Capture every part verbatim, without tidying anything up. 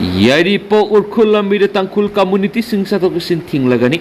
ꯌꯥꯏꯔꯤꯄꯣꯛ ꯎꯔꯈꯨꯜ ꯂꯝꯕꯤꯗ ꯇꯥꯡꯈꯨꯜ ꯀꯝꯃꯨꯅꯤꯇꯤꯁꯤꯡ ꯆꯠꯊꯣꯛ ꯆꯠꯁꯤꯟ ꯊꯤꯡꯂꯒꯅꯤ꯫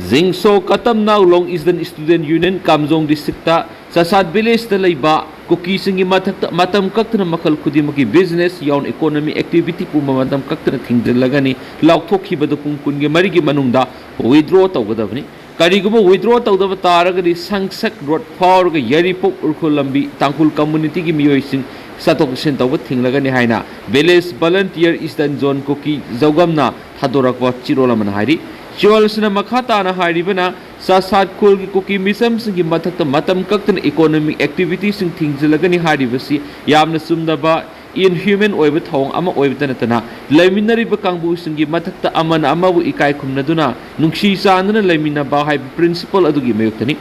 ꯖꯤꯡꯁꯣ ꯀꯇꯝꯅꯥꯎ ꯂꯣꯡ ꯏꯁꯇꯔꯟ ꯁ꯭ꯇꯨꯗꯦꯟꯠ ꯌꯨꯅꯤꯌꯟ ꯀꯥꯝꯖꯣꯡ ꯗꯤꯁꯇ꯭ꯔꯤꯛꯇ ꯆꯥꯁꯥꯠ ꯚꯤꯂꯦꯖꯇ ꯂꯩꯕ ꯀꯨꯀꯤꯁꯤꯡꯒꯤ ꯃꯊꯛꯇ ꯃꯇꯝ ꯀꯛꯇꯅ ꯃꯈꯜ ꯈꯨꯗꯤꯡꯃꯛꯀꯤ ꯕꯤꯖꯤꯅꯦꯁ ꯌꯥꯎꯅ ꯏꯀꯣꯅꯣꯃꯤ ꯑꯦꯛꯇꯤꯚꯤꯇꯤ ꯄꯨꯝꯕ ꯃꯇꯝ ꯀꯛꯇꯅ ꯊꯤꯡꯖꯤꯜꯂꯒꯅꯤ꯫ ꯂꯥꯎꯊꯣꯛꯈꯤꯕꯗꯨ ꯄꯨꯡ ꯀꯨꯟꯒ ꯃꯔꯤꯒꯤ ꯃꯅꯨꯡꯗ ꯋꯤꯗ꯭ꯔꯣ ꯇꯧꯒꯗꯕꯅꯤ꯫ ꯀꯔꯤꯒꯨꯝꯕ ꯋꯤꯗ꯭ꯔꯣ ꯇꯧꯗꯕ ꯇꯥꯔꯒꯗꯤ ꯁꯪꯁꯛ ꯔꯣꯗ ꯐꯥꯎꯔꯒ ꯌꯥꯏꯔꯤꯄꯣꯛ ꯎꯔꯈꯨꯜ ꯂꯝꯕꯤ ꯇꯥꯡꯈꯨꯜ ꯀꯝꯃꯨꯅꯤꯇꯤꯒꯤ ꯃꯤꯑꯣꯏꯁꯤꯡ ꯆꯠꯊꯣꯛ ꯆꯠꯁꯤꯟ ꯇꯧꯕ ꯊꯤꯡꯂꯒꯅꯤ ꯍꯥꯏꯅ ꯚꯤꯂꯦꯖ ꯚꯣꯂꯟꯇꯤꯌꯔ ꯏꯁꯇꯔꯟ ꯖꯣꯟ ꯀꯨꯀꯤ ꯖꯧꯒꯝꯅ ꯊꯥꯗꯣꯔꯛꯄ ꯆꯦꯔꯣꯜ ꯑꯃꯅ ꯍꯥꯏꯔꯤ꯫ ꯆꯦꯔꯣꯜ ꯑꯁꯤꯅ ꯃꯈꯥ ꯇꯥꯅ ꯍꯥꯏꯔꯤꯕꯅ, ꯆꯥꯁꯥꯠ ꯈꯨꯜꯒꯤ ꯀꯨꯀꯤ ꯃꯤꯆꯝꯁꯤꯡꯒꯤ ꯃꯊꯛꯇ ꯃꯇꯝ ꯀꯛꯇꯅ ꯏꯀꯣꯅꯣꯃꯤꯛ ꯑꯦꯛꯇꯤꯚꯤꯇꯤꯁꯤꯡ ꯊꯤꯡꯖꯤꯜꯂꯒꯅꯤ ꯍꯥꯏꯔꯤꯕꯁꯤ ꯌꯥꯝꯅ ꯆꯨꯝꯗꯕ, ꯏꯟꯍ꯭ꯌꯨꯃꯦꯟ ꯑꯣꯏꯕ ꯊꯧꯑꯣꯡ ꯑꯃ ꯑꯣꯏꯕꯇ ꯅꯠꯇꯅ, ꯂꯩꯃꯤꯟꯅꯔꯤꯕ ꯀꯥꯡꯕꯨꯁꯤꯡꯒꯤ ꯃꯊꯛꯇ ꯑꯃꯅ ꯑꯃꯕꯨ ꯏꯀꯥꯏ ꯈꯨꯝꯅꯗꯨꯅ, ꯅꯨꯡꯁꯤ ꯆꯥꯟꯅꯅ ꯂꯩꯃꯤꯟꯅꯕ ꯍꯥꯏꯕ ꯄ꯭ꯔꯤꯟꯁꯤꯄꯜ ꯑꯗꯨꯒꯤ ꯃꯥꯌꯣꯛꯇꯅꯤ꯫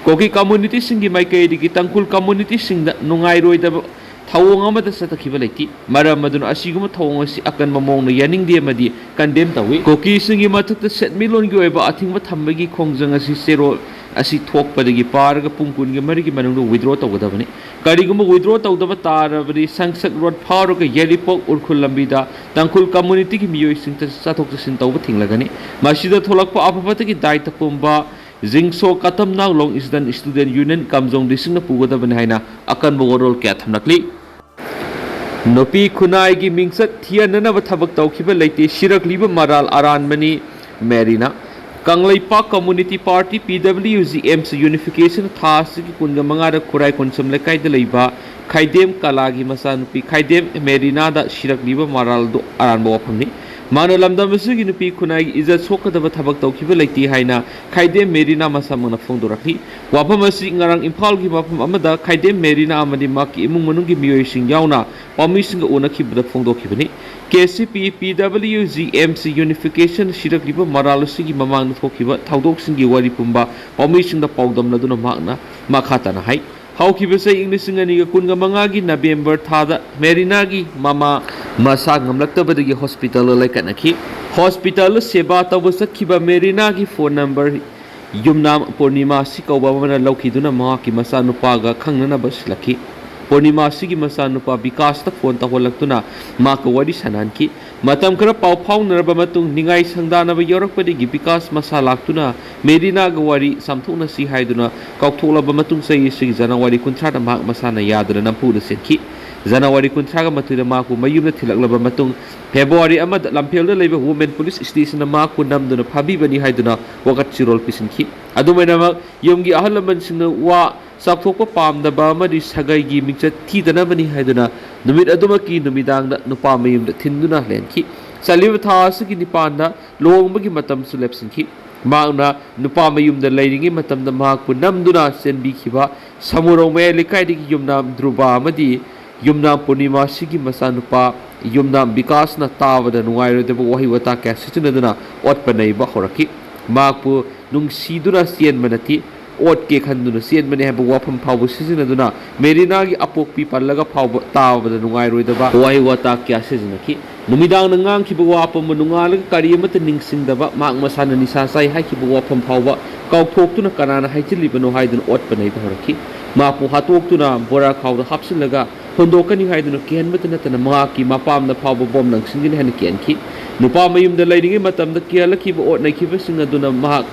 ꯀꯨꯀꯤ ꯀꯝꯃꯨꯅꯤꯇꯤꯁꯤꯡꯒꯤ ꯃꯥꯏꯀꯩꯗꯒꯤ ꯇꯥꯡꯈꯨꯜ ꯀꯝꯃꯨꯅꯤꯇꯤꯁꯤꯡꯗ ꯅꯨꯡꯉꯥꯏꯔꯣꯏꯗꯕ ꯊꯧꯑꯣꯡ ꯑꯃꯠꯇ ꯆꯠꯊꯈꯤꯕ ꯂꯩꯇꯦ꯫ ꯃꯔꯝ ꯑꯗꯨꯅ ꯑꯁꯤꯒꯨꯝꯕ ꯊꯧꯑꯣꯡ ꯑꯁꯤ ꯑꯀꯟꯕ ꯃꯑꯣꯡꯗ ꯌꯥꯅꯤꯡꯗꯦ ꯑꯃꯗꯤ ꯀꯟꯗꯦꯝ ꯇꯧꯏ꯫ ꯀꯨꯀꯤꯁꯤꯡꯒꯤ ꯃꯊꯛꯇ ꯁꯦꯟꯃꯤꯠꯂꯣꯟꯒꯤ ꯑꯣꯏꯕ ꯑꯊꯤꯡꯕ ꯊꯝꯕꯒꯤ ꯈꯣꯡꯖꯪ ꯑꯁꯤ ꯆꯦꯔꯣꯜ ꯑꯁꯤ ꯊꯣꯛꯄꯗꯒꯤ ꯄꯥꯔꯒ ꯄꯨꯡ ꯀꯨꯟꯒ ꯃꯔꯤꯒꯤ ꯃꯅꯨꯡꯗ ꯋꯤꯗ꯭ꯔꯣ ꯇꯧꯒꯗꯕꯅꯤ꯫ ꯀꯔꯤꯒꯨꯝꯕ ꯋꯤꯗ꯭ꯔꯣ ꯇꯧꯗꯕ ꯇꯥꯔꯕꯗꯤ ꯁꯪꯁꯛ ꯔꯣꯗ ꯐꯥꯎꯔꯒ ꯌꯥꯏꯔꯤꯄꯣꯛ ꯎꯔꯈꯨꯜ ꯂꯝꯕꯤꯗ ꯇꯥꯡꯈꯨꯜ ꯀꯝꯃꯨꯅꯤꯇꯤꯒꯤ ꯃꯤꯑꯣꯏꯁꯤꯡ ꯆꯠꯊꯣꯛ ꯆꯠꯁꯤꯟ ꯇꯧꯕ ꯊꯤꯡꯂꯒꯅꯤ꯫ ꯃꯁꯤꯗ ꯊꯣꯛꯂꯛꯄ ꯑꯐꯕꯇꯒꯤ ꯗꯥꯏꯇ ꯄꯨꯝꯕ ꯖꯤꯡꯁꯣ ꯀꯇꯝꯅꯥꯎ ꯂꯣꯡ ꯏꯁꯇꯔꯟ ꯁ꯭ꯇꯨꯗꯦꯟꯠ ꯌꯨꯅꯤꯌꯟ ꯀꯥꯝꯖꯣꯡ ꯗꯤꯁꯇ꯭ꯔꯤꯛꯅ ꯄꯨꯒꯗꯕꯅꯤ ꯍꯥꯏꯅ ꯑꯀꯟꯕ ꯋꯥꯔꯣꯜ ꯀꯌꯥ ꯊꯝꯂꯛꯂꯤ꯫ ꯅꯨꯄꯤ ꯈꯨꯟꯅꯥꯏꯒꯤ ꯃꯤꯡꯆꯠ ꯊꯤꯍꯟꯅꯅꯕ ꯊꯕꯛ ꯇꯧꯈꯤꯕ ꯂꯩꯇꯦ, ꯁꯤꯔꯛꯂꯤꯕ ꯃꯔꯥꯜ ꯑꯔꯥꯟꯕꯅꯤ꯫ ꯃꯦꯔꯤꯅꯥ꯫ ꯀꯪꯂꯩꯄꯥꯛ ꯀꯝꯃꯨꯅꯤꯇꯤ ꯄꯥꯔꯇꯤ, ꯄꯤ ꯗꯕ꯭ꯂꯤꯌꯨ ꯖꯤ ꯑꯦꯝ ꯁꯤ ꯌꯨꯅꯤꯐꯤꯀꯦꯁꯟ ꯊꯥ ꯑꯁꯤꯒꯤ ꯀꯨꯟꯒ ꯃꯉꯥꯗ ꯈꯨꯔꯥꯏ ꯀꯣꯟꯁꯝ ꯂꯩꯀꯥꯏꯗ ꯂꯩꯕ ꯈꯥꯏꯗꯦꯝ ꯀꯂꯥꯒꯤ ꯃꯆꯥꯅꯨꯄꯤ ꯈꯥꯏꯗꯦꯝ ꯃꯦꯔꯤꯅꯥꯗ ꯁꯤꯔꯛꯂꯤꯕ ꯃꯔꯥꯜꯗꯨ ꯑꯔꯥꯟꯕ ꯋꯥꯐꯝꯅꯤ꯫ ꯃꯥꯅ ꯂꯝꯗꯝ ꯑꯁꯤꯒꯤ ꯅꯨꯄꯤ ꯈꯨꯟꯅꯥꯏꯒꯤ ꯏꯖꯠ ꯁꯣꯛꯀꯗꯕ ꯊꯕꯛ ꯇꯧꯈꯤꯕ ꯂꯩꯇꯦ ꯍꯥꯏꯅ ꯈꯥꯏꯗꯦꯝ ꯃꯦꯔꯤꯅꯥ ꯃꯁꯥꯃꯛꯅ ꯐꯣꯡꯗꯣꯔꯛꯂꯤ꯫ ꯋꯥꯐꯝ ꯑꯁꯤ ꯉꯔꯥꯡ ꯏꯝꯐꯥꯜꯒꯤ ꯃꯐꯝ ꯑꯃꯗ ꯈꯥꯏꯗꯦꯝ ꯃꯦꯔꯤꯅꯥ ꯑꯃꯗꯤ ꯃꯍꯥꯛꯀꯤ ꯏꯃꯨꯡ ꯃꯅꯨꯡꯒꯤ ꯃꯤꯑꯣꯏꯁꯤꯡ ꯌꯥꯎꯅ ꯄꯥꯎꯃꯤꯁꯤꯡꯒ ꯎꯅꯈꯤꯕꯗ ꯐꯣꯡꯗꯣꯛꯈꯤꯕꯅꯤ꯫ ꯀꯦ ꯁꯤ ꯄꯤ, ꯄꯤ ꯗꯕ꯭ꯂꯤꯌꯨ ꯖꯤ ꯑꯦꯝ ꯁꯤ ꯌꯨꯅꯤꯐꯤꯀꯦꯁꯟ ꯁꯤꯔꯛꯂꯤꯕ ꯃꯔꯥꯜ ꯑꯁꯤꯒꯤ ꯃꯃꯥꯡꯗ ꯊꯣꯛꯈꯤꯕ ꯊꯧꯗꯣꯛꯁꯤꯡꯒꯤ ꯋꯥꯔꯤ ꯄꯨꯝꯕ ꯄꯥꯎꯃꯤꯁꯤꯡꯗ ꯄꯥꯎꯗꯝꯅꯗꯨꯅ ꯃꯍꯥꯛꯅ ꯃꯈꯥ ꯇꯥꯅ ꯍꯥꯏ, ꯍꯧꯈꯤꯕ ꯆꯍꯤ ꯂꯤꯁꯤꯡ ꯑꯅꯤꯒ ꯀꯨꯟꯒ ꯃꯉꯥꯒꯤ ꯅꯕꯦꯝꯕꯔ ꯊꯥꯗ ꯃꯦꯔꯤꯅꯥꯒꯤ ꯃꯃꯥ ꯃꯁꯥ ꯉꯝꯂꯛꯇꯕꯗꯒꯤ ꯍꯣꯁꯄꯤꯇꯥꯜꯗ ꯂꯩꯀꯠꯅꯈꯤ꯫ ꯍꯣꯁꯄꯤꯇꯥꯜꯗ ꯁꯦꯕꯥ ꯇꯧꯕ ꯆꯠꯈꯤꯕ ꯃꯦꯔꯤꯅꯥꯒꯤ ꯐꯣꯟ ꯅꯝꯕꯔ ꯌꯨꯝꯅꯥꯝ ꯄꯨꯔꯅꯤꯃꯥ ꯁꯤ ꯀꯧꯕ ꯑꯃꯅ ꯂꯧꯈꯤꯗꯨꯅ ꯃꯍꯥꯛꯀꯤ ꯃꯆꯥꯅꯨꯄꯥꯒ ꯈꯪꯅꯅꯕ ꯁꯤꯜꯂꯛꯈꯤ꯫ ꯄꯨꯔꯅꯤꯃꯥꯁꯤꯒꯤ ꯃꯆꯥꯅꯨꯄꯥ ꯕꯤꯀꯥꯁꯇ ꯐꯣꯟ ꯇꯧꯍꯜꯂꯛꯇꯨꯅ ꯃꯍꯥꯛꯀ ꯋꯥꯔꯤ ꯁꯥꯟꯅꯍꯟꯈꯤ꯫ ꯃꯇꯝ ꯈꯔ ꯄꯥꯎ ꯐꯥꯎꯅꯔꯕ ꯃꯇꯨꯡ ꯅꯤꯡꯉꯥꯏ ꯁꯪꯗꯥꯅꯕ ꯌꯥꯎꯔꯛꯄꯗꯒꯤ ꯕꯤꯀꯥꯁ ꯃꯁꯥ ꯂꯥꯛꯇꯨꯅ ꯃꯦꯔꯤꯅꯥꯒ ꯋꯥꯔꯤ ꯁꯥꯝꯊꯣꯛꯅꯁꯤ ꯍꯥꯏꯗꯨꯅ ꯀꯥꯎꯊꯣꯛꯂꯕ ꯃꯇꯨꯡ ꯆꯍꯤ ꯑꯁꯤꯒꯤ ꯖꯅꯋꯥꯔꯤ ꯀꯨꯟꯊ꯭ꯔꯥꯗ ꯃꯍꯥꯛ ꯃꯁꯥꯅ ꯌꯥꯗꯅ ꯅꯝꯐꯨꯗ ꯆꯦꯟꯈꯤ꯫ ꯖꯅꯋꯥꯔꯤ ꯀꯨꯟꯊ꯭ꯔꯥꯒ ꯃꯥꯊꯣꯏꯗ ꯃꯍꯥꯛꯄꯨ ꯃꯌꯨꯝꯗ ꯊꯤꯜꯂꯛꯂꯕ ꯃꯇꯨꯡ ꯐꯦꯕ꯭ꯔꯨꯋꯥꯔꯤ ꯑꯃꯗ ꯂꯝꯐꯦꯜꯗ ꯂꯩꯕ ꯋꯨꯃꯦꯟ ꯄꯨꯂꯤꯁ ꯁ꯭ꯇꯦꯁꯟꯗ ꯃꯍꯥꯛꯄꯨ ꯅꯝꯗꯨꯅ ꯐꯥꯕꯤꯕꯅꯤ ꯍꯥꯏꯗꯨꯅ ꯋꯥꯀꯠ ꯆꯤꯔꯣꯜ ꯄꯤꯁꯤꯟꯈꯤ꯫ ꯑꯗꯨꯃꯥꯏꯅꯃꯛ ꯌꯨꯝꯒꯤ ꯑꯍꯜ ꯂꯃꯟꯁꯤꯡꯅ ꯋꯥ ꯆꯥꯎꯊꯣꯛꯄ ꯄꯥꯝꯗꯕ ꯑꯃꯗꯤ ꯁꯥꯒꯩꯒꯤ ꯃꯤꯡꯆꯠ ꯊꯤꯗꯅꯕꯅꯤ ꯍꯥꯏꯗꯨꯅ ꯅꯨꯃꯤꯠ ꯑꯗꯨꯃꯛꯀꯤ ꯅꯨꯃꯤꯗꯥꯡꯗ ꯅꯨꯄꯥ ꯃꯌꯨꯝꯗ ꯊꯤꯟꯗꯨꯅ ꯂꯩꯍꯟꯈꯤ꯫ ꯆꯠꯂꯤꯕ ꯊꯥ ꯑꯁꯤꯒꯤ ꯅꯤꯄꯥꯟꯗ ꯂꯨꯍꯣꯡꯕꯒꯤ ꯃꯇꯝꯁꯨ ꯂꯦꯞꯁꯤꯟꯈꯤ꯫ ꯃꯍꯥꯛꯅ ꯅꯨꯄꯥ ꯃꯌꯨꯝꯗ ꯂꯩꯔꯤꯉꯩ ꯃꯇꯝꯗ ꯃꯍꯥꯛꯄꯨ ꯅꯝꯗꯨꯅ ꯆꯦꯟꯕꯤꯈꯤꯕ ꯁꯃꯨꯔꯧ ꯃꯌꯥꯏ ꯂꯩꯀꯥꯏꯗꯒꯤ ꯌꯨꯝꯅꯥꯝ ꯙ꯭ꯔꯨꯕ ꯑꯃꯗꯤ ꯌꯨꯝꯅꯥꯝ ꯄꯨꯔꯅꯤꯃꯥꯁꯤꯒꯤ ꯃꯆꯥꯅꯨꯄꯥ ꯌꯨꯝꯅꯥꯝ ꯕꯤꯀꯥꯁꯅ ꯇꯥꯕꯗ ꯅꯨꯡꯉꯥꯏꯔꯣꯏꯗꯕ ꯋꯥꯍꯩ ꯋꯥꯇꯥ ꯀꯌꯥ ꯁꯤꯖꯤꯟꯅꯗꯨꯅ ꯑꯣꯠꯄ ꯅꯩꯕ ꯍꯧꯔꯛꯈꯤ꯫ ꯃꯍꯥꯛꯄꯨ ꯅꯨꯡꯁꯤꯗꯨꯅ ꯆꯦꯟꯕ ꯅꯠꯇꯦ, ꯑꯣꯠꯀꯦ ꯈꯟꯗꯨꯅ ꯆꯦꯟꯕꯅꯤ ꯍꯥꯏꯕ ꯋꯥꯐꯝ ꯐꯥꯎꯕ ꯁꯤꯖꯤꯟꯅꯗꯨꯅ ꯃꯦꯔꯤꯅꯥꯒꯤ ꯑꯄꯣꯛꯄꯤ ꯄꯜꯂꯒ ꯐꯥꯎꯕ ꯇꯥꯕꯗ ꯅꯨꯡꯉꯥꯏꯔꯣꯏꯗꯕ ꯋꯥꯍꯩ ꯋꯥꯇꯥ ꯀꯌꯥ ꯁꯤꯖꯤꯟꯅꯈꯤ꯫ ꯅꯨꯃꯤꯗꯥꯡꯗ ꯉꯥꯡꯈꯤꯕ ꯋꯥ ꯄꯨꯝꯕ ꯅꯣꯡꯉꯥꯜꯂꯒ ꯀꯔꯤ ꯑꯃꯠꯇ ꯅꯤꯡꯁꯤꯡꯗꯕ, ꯃꯍꯥꯛ ꯃꯁꯥꯅ ꯅꯤꯁꯥ ꯆꯥꯏ ꯍꯥꯏꯈꯤꯕ ꯋꯥꯐꯝ ꯐꯥꯎꯕ ꯀꯥꯎꯊꯣꯛꯇꯨꯅ ꯀꯅꯥꯅ ꯍꯥꯏꯖꯤꯜꯂꯤꯕꯅꯣ ꯍꯥꯏꯗꯨꯅ ꯑꯣꯠꯄ ꯅꯩꯕ ꯍꯧꯔꯛꯈꯤ꯫ ꯃꯍꯥꯛꯄꯨ ꯍꯥꯠꯇꯣꯛꯇꯨꯅ ꯕꯣꯔꯥ ꯈꯥꯎꯗ ꯍꯥꯞꯆꯤꯜꯂꯒ ꯍꯨꯟꯗꯣꯛꯀꯅꯤ ꯍꯥꯏꯗꯨꯅ ꯀꯤꯍꯟꯕꯇ ꯅꯠꯇꯅ ꯃꯍꯥꯛꯀꯤ ꯃꯄꯥꯝꯗ ꯐꯥꯎꯕ ꯕꯣꯝ ꯂꯪꯁꯤꯟꯒꯅꯤ ꯍꯥꯏꯅ ꯀꯤꯍꯟꯈꯤ꯫ ꯅꯨꯄꯥ ꯃꯌꯨꯝꯗ ꯂꯩꯔꯤꯉꯩ ꯃꯇꯝꯗ ꯀꯤꯍꯜꯂꯛꯈꯤꯕ ꯑꯣꯠ ꯅꯩꯈꯤꯕꯁꯤꯡ ꯑꯗꯨꯅ ꯃꯍꯥꯛ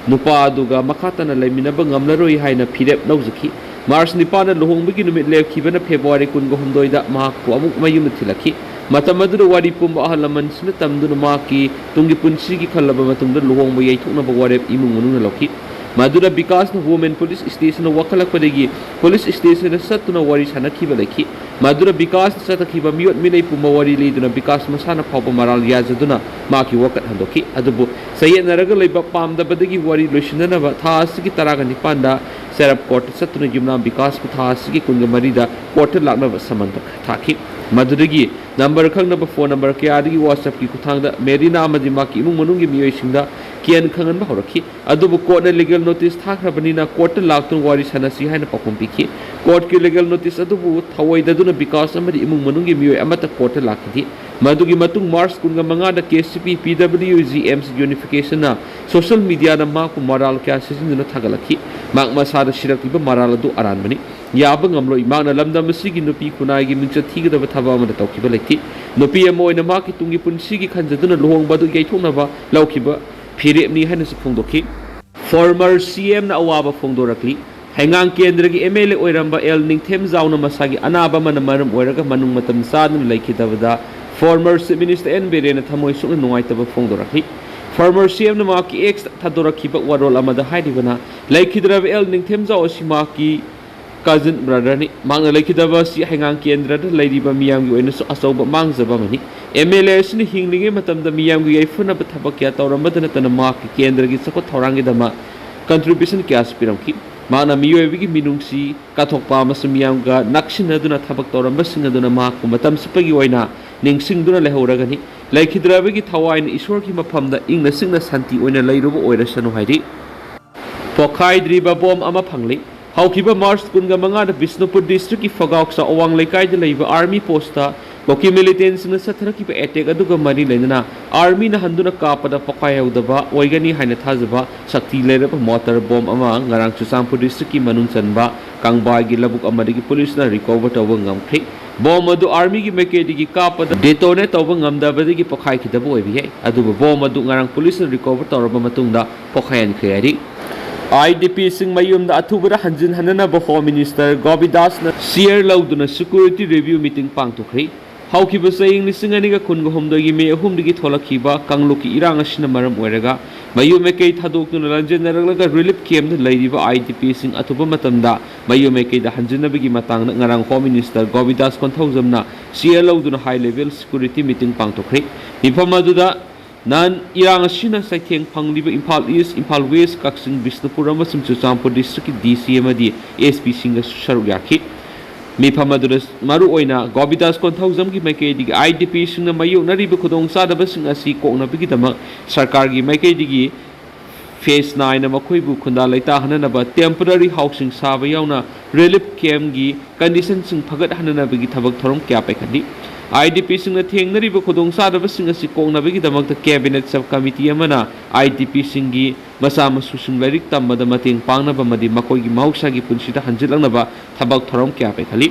ꯅꯨꯄꯥ ꯑꯗꯨꯒ ꯃꯈꯥ ꯇꯥꯅ ꯂꯩꯃꯤꯟꯅꯕ ꯉꯝꯂꯔꯣꯏ ꯍꯥꯏꯅ ꯐꯤꯔꯦꯞ ꯂꯧꯖꯈꯤ꯫ ꯃꯥꯔꯆ ꯅꯤꯄꯥꯟꯗ ꯂꯨꯍꯣꯡꯕꯒꯤ ꯅꯨꯃꯤꯠ ꯂꯦꯞꯈꯤꯕꯅ ꯐꯦꯕ꯭ꯔꯨꯋꯥꯔꯤ ꯀꯨꯟꯒ ꯍꯨꯝꯗꯣꯏꯗ ꯃꯍꯥꯛꯄꯨ ꯑꯃꯨꯛ ꯃꯌꯨꯝꯗ ꯊꯤꯜꯂꯛꯈꯤ꯫ ꯃꯇꯝ ꯑꯗꯨꯗ ꯋꯥꯔꯤ ꯄꯨꯝꯕ ꯑꯍꯜ ꯂꯃꯟꯁꯤꯡꯅ ꯇꯝꯗꯨꯅ ꯃꯍꯥꯛꯀꯤ ꯇꯨꯡꯒꯤ ꯄꯨꯟꯁꯤꯒꯤ ꯈꯜꯂꯕ ꯃꯇꯨꯡꯗ ꯂꯨꯍꯣꯡꯕ ꯌꯩꯊꯣꯛꯅꯕ ꯋꯥꯔꯦꯞ ꯏꯃꯨꯡ ꯃꯅꯨꯡꯅ ꯂꯧꯈꯤ꯫ ꯃꯗꯨꯗ ꯕꯤꯀꯥꯁꯅ ꯋꯨꯃꯦꯟ ꯄꯨꯂꯤꯁ ꯁ꯭ꯇꯦꯁꯟꯗ ꯋꯥꯈꯠꯂꯛꯄꯗꯒꯤ ꯄꯨꯂꯤꯁ ꯁ꯭ꯇꯦꯁꯟꯗ ꯆꯠꯇꯨꯅ ꯋꯥꯔꯤ ꯁꯥꯅꯈꯤꯕ ꯂꯩꯈꯤ꯫ ꯃꯗꯨꯗ ꯕꯤꯀꯥꯁꯅ ꯆꯠꯊꯈꯤꯕ ꯃꯤꯑꯣꯠ ꯃꯤꯅꯩ ꯄꯨꯝꯕ ꯋꯥꯔꯤ ꯂꯤꯗꯨꯅ ꯕꯤꯀꯥꯁ ꯃꯁꯥꯅ ꯐꯥꯎꯕ ꯃꯔꯥꯜ ꯌꯥꯖꯗꯨꯅ ꯃꯍꯥꯛꯀꯤ ꯋꯥꯀꯠ ꯍꯟꯗꯣꯛꯈꯤ꯫ ꯑꯗꯨꯕꯨ ꯆꯌꯦꯠꯅꯔꯒ ꯂꯩꯕ ꯄꯥꯝꯗꯕꯗꯒꯤ ꯋꯥꯔꯤ ꯂꯣꯏꯁꯤꯟꯅꯅꯕ ꯊꯥ ꯑꯁꯤꯒꯤ ꯇꯔꯥꯒ ꯅꯤꯄꯥꯟꯗ ꯆꯩꯔꯞ ꯀꯣꯔꯠꯇ ꯆꯠꯇꯨꯅ ꯌꯨꯝꯅꯥꯝ ꯕꯤꯀꯥꯁꯄꯨ ꯊꯥ ꯑꯁꯤꯒꯤ ꯀꯨꯟꯒ ꯃꯔꯤꯗ ꯀꯣꯔꯠꯇ ꯂꯥꯛꯅꯕ ꯁꯃꯟ ꯊꯥꯈꯤ꯫ ꯃꯗꯨꯗꯒꯤ ꯅꯝꯕꯔ ꯈꯪꯅꯕ ꯐꯣꯟ ꯅꯝꯕꯔ ꯀꯌꯥꯗꯒꯤ WhatsApp-ꯀꯤ ꯈꯨꯠꯊꯥꯡꯗ ꯃꯦꯔꯤꯅꯥ ꯑꯃꯗꯤ ꯃꯍꯥꯛꯀꯤ ꯏꯃꯨꯡ ꯃꯅꯨꯡꯒꯤ ꯃꯤꯑꯣꯏꯁꯤꯡꯗ ꯀꯤꯍꯟ ꯈꯪꯍꯟꯕ ꯍꯧꯔꯛꯈꯤ꯫ ꯑꯗꯨꯕꯨ ꯀꯣꯔꯠꯅ ꯂꯤꯒꯦꯜ ꯅꯣꯇꯤꯁ ꯊꯥꯈ꯭ꯔꯕꯅꯤꯅ ꯀꯣꯔꯠꯇ ꯂꯥꯛꯇꯨꯅ ꯋꯥꯔꯤ ꯁꯥꯟꯅꯁꯤ ꯍꯥꯏꯅ ꯄꯥꯎꯈꯨꯝ ꯄꯤꯈꯤ꯫ ꯀꯣꯔꯠꯀꯤ ꯂꯤꯒꯦꯜ ꯅꯣꯇꯤꯁ ꯑꯗꯨꯕꯨ ꯊꯧꯑꯣꯏꯗꯗꯨꯅ ꯕꯤꯀꯥꯁ ꯑꯃꯗꯤ ꯏꯃꯨꯡ ꯃꯅꯨꯡꯒꯤ ꯃꯤꯑꯣꯏ ꯑꯃꯠꯇ ꯀꯣꯔꯠꯇ ꯂꯥꯛꯈꯤꯗꯦ꯫ ꯃꯗꯨꯒꯤ ꯃꯇꯨꯡ March ꯀꯨꯟꯒ ꯃꯉꯥꯗ KCP PWG M's Unification ꯅ social media ꯗ ꯃꯍꯥꯛꯄꯨ ꯃꯔꯥꯜ ꯀꯌꯥ ꯁꯤꯖꯤꯟꯗꯨꯅ ꯊꯥꯒꯠꯂꯛꯈꯤ꯫ ꯃꯍꯥꯛ ꯃꯁꯥꯗ ꯁꯤꯔꯛꯂꯤꯕ ꯃꯔꯥꯜ ꯑꯗꯨ ꯑꯔꯥꯟꯕꯅꯤ꯫ ꯌꯥꯕ ꯉꯝꯂꯣꯏ꯫ ꯃꯍꯥꯛꯅ ꯂꯝꯗꯝ ꯑꯁꯤꯒꯤ ꯅꯨꯄꯤ ꯈꯨꯟꯅꯥꯏꯒꯤ ꯃꯤꯡꯆꯠ ꯊꯤꯒꯗꯕ ꯊꯕꯛ ꯑꯃꯗ ꯇꯧꯈꯤꯕ ꯂꯩꯇꯦ꯫ ꯅꯨꯄꯤ ꯑꯃ ꯑꯣꯏꯅ ꯃꯍꯥꯛꯀꯤ ꯇꯨꯡꯒꯤ ꯄꯨꯟꯁꯤꯒꯤ ꯈꯟꯖꯗꯨꯅ ꯂꯨꯍꯣꯡꯕ ꯑꯗꯨ ꯌꯩꯊꯣꯛꯅꯕ ꯂꯧꯈꯤꯕ ꯐꯤꯔꯦꯞꯅꯤ ꯍꯥꯏꯅꯁꯨ ꯐꯣꯡꯗꯣꯛꯈꯤ꯫ Former CM ꯅ ꯑꯋꯥꯕ ꯐꯣꯡꯗꯣꯔꯛꯂꯤ꯫ ꯍꯩꯉꯥꯡ ꯀꯦꯟꯗ꯭ꯔꯒꯤ MLA ꯑꯣꯏꯔꯝꯕ ꯑꯦꯜ ꯅꯤꯡꯊꯦꯝꯖꯥꯎꯅ ꯃꯁꯥꯒꯤ ꯑꯅꯥꯕ ꯑꯃꯅ ꯃꯔꯝ ꯑꯣꯏꯔꯒ ꯃꯅꯨꯡ ꯃꯇꯝ ꯆꯥꯗꯅ ꯂꯩꯈꯤꯗꯕꯗ former Chief Minister N ꯕꯤꯔꯦꯟꯅ ꯊꯃꯣꯏ ꯁꯣꯛꯅ ꯅꯨꯡꯉꯥꯏꯇꯕ ꯐꯣꯡꯗꯣꯔꯛꯂꯤ꯫ Former CM ꯅ ꯃꯍꯥꯛꯀꯤ X ꯊꯥꯗꯣꯔꯛꯈꯤꯕ ꯋꯥꯔꯣꯜ ꯑꯃꯗ ꯍꯥꯏꯔꯤꯕꯅ, ꯂꯩꯈꯤꯗ꯭ꯔꯕ ꯑꯦꯜ ꯅꯤꯡꯊꯦꯝꯖꯥꯎ ꯑꯁꯤ ꯃꯍꯥꯛꯀꯤ cousin brother ꯅꯤ꯫ ꯃꯍꯥꯛꯅ ꯂꯩꯈꯤꯗꯕ ꯑꯁꯤ ꯍꯩꯉꯥꯡ ꯀꯦꯟꯗ꯭ꯔꯗ ꯂꯩꯔꯤꯕ ꯃꯤꯌꯥꯝꯒꯤ ꯑꯣꯏꯅꯁꯨ ꯑꯆꯧꯕ ꯃꯥꯡꯖꯕ ꯑꯃꯅꯤ꯫ MLA ꯑꯁꯤꯅ ꯍꯤꯡꯂꯤꯉꯩ ꯃꯇꯝꯗ ꯃꯤꯌꯥꯝꯒꯤ ꯌꯥꯏꯐꯅꯕ ꯊꯕꯛ ꯀꯌꯥ ꯇꯧꯔꯝꯕꯗ ꯅꯠꯇꯅ ꯃꯍꯥꯛꯀꯤ ꯀꯦꯟꯗ꯭ꯔꯒꯤ ꯆꯥꯎꯈꯠ ꯊꯧꯔꯥꯡꯒꯤꯗꯃꯛ contribution ꯀꯌꯥꯁꯨ ꯄꯤꯔꯝꯈꯤ꯫ ꯃꯍꯥꯛꯅ ꯃꯤꯑꯣꯏꯕꯒꯤ ꯃꯤꯅꯨꯡꯁꯤ ꯀꯠꯊꯣꯛꯄ ꯑꯃꯁꯨꯡ ꯃꯤꯌꯥꯝꯒ ꯅꯛꯁꯤꯟꯅꯗꯨꯅ ꯊꯕꯛ ꯇꯧꯔꯝꯕꯁꯤꯡ ꯑꯗꯨꯅ ꯃꯍꯥꯛꯄꯨ ꯃꯇꯝ ꯆꯨꯞꯄꯒꯤ ꯑꯣꯏꯅ ꯅꯤꯡꯁꯤꯡꯗꯨꯅ ꯂꯩꯍꯧꯔꯒꯅꯤ꯫ ꯂꯩꯈꯤꯗ꯭ꯔꯕꯒꯤ ꯊꯋꯥꯏꯅ ꯏꯁꯣꯔꯒꯤ ꯃꯐꯝꯗ ꯏꯪꯅ ꯆꯤꯛꯅ ꯁꯥꯟꯇꯤ ꯑꯣꯏꯅ ꯂꯩꯔꯨꯕ ꯑꯣꯏꯔꯁꯅꯨ ꯍꯥꯏꯔꯤ꯫ ꯄꯣꯈꯥꯏꯗ꯭ꯔꯤꯕ ꯕꯣꯝ ꯑꯃ ꯐꯪꯂꯤ꯫ ꯍꯧꯈꯤꯕ March ꯀꯨꯟꯒ ꯃꯉꯥꯗ ꯕꯤꯁꯅꯨꯄꯨꯔ district ꯀꯤ ꯐꯒꯥꯎꯆꯥ ꯑꯋꯥꯡ ꯂꯩꯀꯥꯏꯗ ꯂꯩꯕ army post ꯇ ꯀꯨꯀꯤ militant ꯁꯤꯡꯅ ꯆꯠꯊꯔꯛꯈꯤꯕ attack ꯑꯗꯨꯒ ꯃꯔꯤ ꯂꯩꯅꯅ army ꯅ ꯍꯟꯗꯨꯅ ꯀꯥꯞꯄꯗ ꯄꯣꯈꯥꯏꯍꯧꯗꯕ ꯑꯣꯏꯒꯅꯤ ꯍꯥꯏꯅ ꯊꯥꯖꯕ ꯁꯛꯇꯤ ꯂꯩꯔꯕ mortar bomb ꯑꯃ ꯉꯔꯥꯡ ꯆꯨꯔꯆꯥꯟꯄꯨꯔ district ꯀꯤ ꯃꯅꯨꯡ ꯆꯟꯕ ꯀꯪꯕꯥꯏꯒꯤ ꯂꯧꯕꯨꯛ ꯑꯃꯗꯒꯤ ꯄꯨꯂꯤꯁꯅ recover ꯇꯧꯕ ꯉꯝꯈ꯭ꯔꯦ꯫ Bomb ꯑꯗꯨ army ꯒꯤ ꯃꯥꯏꯀꯩꯗꯒꯤ ꯀꯥꯞꯄꯗ detonate ꯇꯧꯕ ꯉꯝꯗꯕꯗꯒꯤ ꯄꯣꯈꯥꯏꯈꯤꯗꯕ ꯑꯣꯏꯕ ꯌꯥꯏ꯫ ꯑꯗꯨꯕꯨ bomb ꯑꯗꯨ ꯉꯔꯥꯡ ꯄꯨꯂꯤꯁꯅ recover ꯇꯧꯔꯕ ꯃꯇꯨꯡꯗ ꯄꯣꯈꯥꯏꯍꯟꯈ꯭ꯔꯦ ꯍꯥꯏꯔꯤ꯫ IDP ꯁꯤꯡ ꯃꯌꯨꯝꯗ ꯑꯊꯨꯕꯗ ꯍꯟꯖꯤꯟꯍꯟꯅꯅꯕ Home Minister ꯒꯣꯕꯤꯗꯥꯁꯅ chair ꯂꯧꯗꯨꯅ security review meeting ꯄꯥꯡꯊꯣꯛꯈ꯭ꯔꯤ꯫ ꯍꯧꯈꯤꯕ ꯆꯍꯤ ꯂꯤꯁꯤꯡ ꯑꯅꯤꯒ ꯀꯨꯟꯒ ꯍꯨꯝꯗꯣꯏꯒꯤ May ꯑꯍꯨꯝꯗꯒꯤ ꯊꯣꯛꯂꯛꯈꯤꯕ ꯀꯥꯡꯂꯨꯞꯀꯤ ꯏꯔꯥꯡ ꯑꯁꯤꯅ ꯃꯔꯝ ꯑꯣꯏꯔꯒ ꯃꯌꯨꯝ ꯃꯥꯏꯀꯩ ꯊꯥꯗꯣꯛꯇꯨꯅ ꯂꯥꯟꯖꯦꯟꯅꯔꯛꯂꯒ relief camp ꯇ ꯂꯩꯔꯤꯕ IDP ꯁꯤꯡ ꯑꯊꯨꯕ ꯃꯇꯝꯗ ꯃꯌꯨꯝ ꯃꯥꯏꯀꯩꯗ ꯍꯟꯖꯤꯟꯅꯕꯒꯤ ꯃꯇꯥꯡꯗ ꯉꯔꯥꯡ Home Minister ꯒꯣꯕꯤꯗꯥꯁ ꯀꯣꯟꯊꯧꯖꯝꯅ chair ꯂꯧꯗꯨꯅ high level security meeting ꯄꯥꯡꯊꯣꯛꯈ꯭ꯔꯤ꯫ ꯃꯤꯐꯝ ꯑꯗꯨꯗ ꯅꯍꯥꯟ ꯏꯔꯥꯡ ꯑꯁꯤꯅ ꯆꯩꯊꯦꯡ ꯐꯪꯂꯤꯕ ꯏꯝꯐꯥꯜ East, ꯏꯝꯐꯥꯜ West, ꯀꯛꯆꯤꯡ, ꯕꯤꯁꯅꯨꯄꯨꯔ ꯑꯃꯁꯨꯡ ꯆꯨꯔꯆꯥꯟꯄꯨꯔ district ꯀꯤ DC ꯑꯃꯗꯤ SP ꯁꯤꯡꯒꯁꯨ ꯁꯔꯨꯛ ꯌꯥꯈꯤ꯫ ꯃꯤꯐꯝ ꯑꯗꯨꯗ ꯃꯔꯨꯑꯣꯏꯅ ꯒꯣꯕꯤꯗꯥꯁ ꯀꯣꯟꯊꯧꯖꯝꯒꯤ ꯃꯥꯏꯀꯩꯗꯒꯤ IDP ꯁꯤꯡꯅ ꯃꯥꯌꯣꯛꯅꯔꯤꯕ ꯈꯨꯗꯣꯡꯆꯥꯗꯕꯁꯤꯡ ꯑꯁꯤ ꯀꯣꯛꯅꯕꯒꯤꯗꯃꯛ ꯁꯔꯀꯥꯔꯒꯤ ꯃꯥꯏꯀꯩꯗꯒꯤ phase ꯅꯥꯏꯅ ꯃꯈꯣꯏꯕꯨ ꯈꯨꯟꯗꯥ ꯂꯩꯇꯥꯍꯟꯅꯅꯕ temporary housing ꯁꯥꯕ ꯌꯥꯎꯅ relief camp ꯀꯤ condition ꯁꯤꯡ ꯐꯒꯠꯍꯟꯅꯅꯕꯒꯤ ꯊꯕꯛ ꯊꯧꯔꯝ ꯀꯌꯥ ꯄꯥꯏꯈꯠꯂꯤ꯫ IDPꯁꯤꯡꯅ ꯊꯦꯡꯅꯔꯤꯕ ꯈꯨꯗꯣꯡꯆꯥꯗꯕꯁꯤꯡ ꯑꯁꯤ ꯀꯣꯛꯅꯕꯒꯤꯗꯃꯛꯇ Cabinet Sub Committee ꯑꯃꯅ IDPꯁꯤꯡꯒꯤ ꯃꯆꯥ ꯃꯁꯨꯁꯤꯡ ꯂꯥꯏꯔꯤꯛ ꯇꯝꯕꯗ ꯃꯇꯦꯡ ꯄꯥꯡꯅꯕ ꯑꯃꯗꯤ ꯃꯈꯣꯏꯒꯤ ꯃꯍꯧꯁꯥꯒꯤ ꯄꯨꯟꯁꯤꯗ ꯍꯟꯖꯤꯜꯂꯛꯅꯕ ꯊꯕꯛ ꯊꯧꯔꯝ ꯀꯌꯥ ꯄꯥꯏꯈꯠꯂꯤ꯫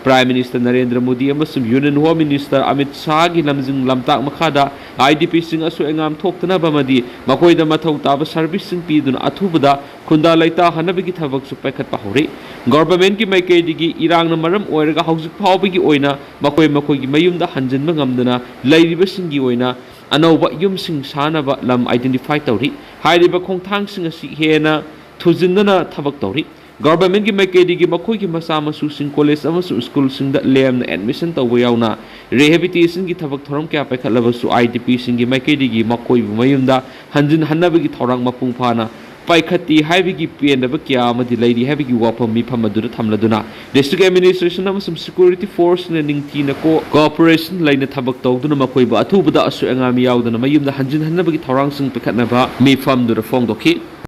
Prime Minister ꯅꯔꯦꯟꯗ꯭ꯔ ꯃꯣꯗꯤ ꯑꯃꯁꯨꯡ Union Home Minister ꯑꯃꯤꯠ ꯁꯥꯍꯒꯤ ꯂꯝꯖꯤꯡ ꯂꯝꯇꯥꯛ ꯃꯈꯥꯗ IDPꯁꯤꯡ ꯑꯁꯣꯏ ꯑꯉꯥꯝ ꯊꯣꯛꯇꯅꯕ ꯑꯃꯗꯤ ꯃꯈꯣꯏꯗ ꯃꯊꯧ ꯇꯥꯕ serviceꯁꯤꯡ ꯄꯤꯗꯨꯅ ꯑꯊꯨꯕꯗ ꯈꯨꯟꯗꯥ ꯂꯩꯇꯥꯍꯟꯅꯕꯒꯤ ꯊꯕꯛꯁꯨ ꯄꯥꯏꯈꯠꯄ ꯍꯧꯔꯤ꯫ Governmentꯀꯤ ꯃꯥꯏꯀꯩꯗꯒꯤ ꯏꯔꯥꯡꯅ ꯃꯔꯝ ꯑꯣꯏꯔꯒ ꯍꯧꯖꯤꯛ ꯐꯥꯎꯕꯒꯤ ꯑꯣꯏꯅ ꯃꯈꯣꯏ ꯃꯈꯣꯏꯒꯤ ꯃꯌꯨꯝꯗ ꯍꯟꯖꯤꯟꯕ ꯉꯝꯗꯅ ꯂꯩꯔꯤꯕꯁꯤꯡꯒꯤ ꯑꯣꯏꯅ ꯑꯅꯧꯕ ꯌꯨꯝꯁꯤꯡ ꯁꯥꯅꯕ ꯂꯝ identify ꯇꯧꯔꯤ꯫ ꯍꯥꯏꯔꯤꯕ ꯈꯣꯡꯊꯥꯡꯁꯤꯡ ꯑꯁꯤ ꯍꯦꯟꯅ ꯊꯨꯖꯤꯟꯗꯅ ꯊꯕꯛ ꯇꯧꯔꯤ꯫ Governmentꯀꯤ ꯃꯥꯏꯀꯩꯗꯒꯤ ꯃꯈꯣꯏꯒꯤ ꯃꯆꯥ ꯃꯁꯨꯁꯤꯡ college ꯑꯃꯁꯨꯡ schoolꯁꯤꯡꯗ ꯂꯦꯝꯅ admission ꯇꯧꯕ ꯌꯥꯎꯅ rehabilitationꯒꯤ ꯊꯕꯛ ꯊꯧꯔꯝ ꯀꯌꯥ ꯄꯥꯏꯈꯠꯂꯕꯁꯨ IDPꯁꯤꯡꯒꯤ ꯃꯥꯏꯀꯩꯗꯒꯤ ꯃꯈꯣꯏꯕꯨ ꯃꯌꯨꯝꯗ ꯍꯟꯖꯤꯟꯍꯟꯅꯕꯒꯤ ꯊꯧꯔꯥꯡ ꯃꯄꯨꯡ ꯐꯥꯅ ꯄꯥꯏꯈꯠꯇꯦ ꯍꯥꯏꯕꯒꯤ ꯄꯦꯟꯗꯕ ꯀꯌꯥ ꯑꯃꯗꯤ ꯂꯩꯔꯤ ꯍꯥꯏꯕꯒꯤ ꯋꯥꯐꯝ ꯃꯤꯐꯝ ꯑꯗꯨꯗ ꯊꯝꯂꯗꯨꯅ district administration ꯑꯃꯁꯨꯡ security forceꯅ ꯅꯤꯡꯊꯤꯅ co-, cooperation ꯂꯩꯅ ꯊꯕꯛ ꯇꯧꯗꯨꯅ ꯃꯈꯣꯏꯕꯨ ꯑꯊꯨꯕꯗ ꯑꯁꯣꯏ ꯑꯉꯥꯝ ꯌꯥꯎꯗꯅ ꯃꯌꯨꯝꯗ ꯍꯟꯖꯤꯟꯍꯟꯅꯕꯒꯤ ꯊꯧꯔꯥꯡꯁꯤꯡ ꯄꯥꯏꯈꯠꯅꯕ ꯃꯤꯐꯝꯗꯨꯗ ꯐꯣꯡꯗꯣꯛꯈꯤ꯫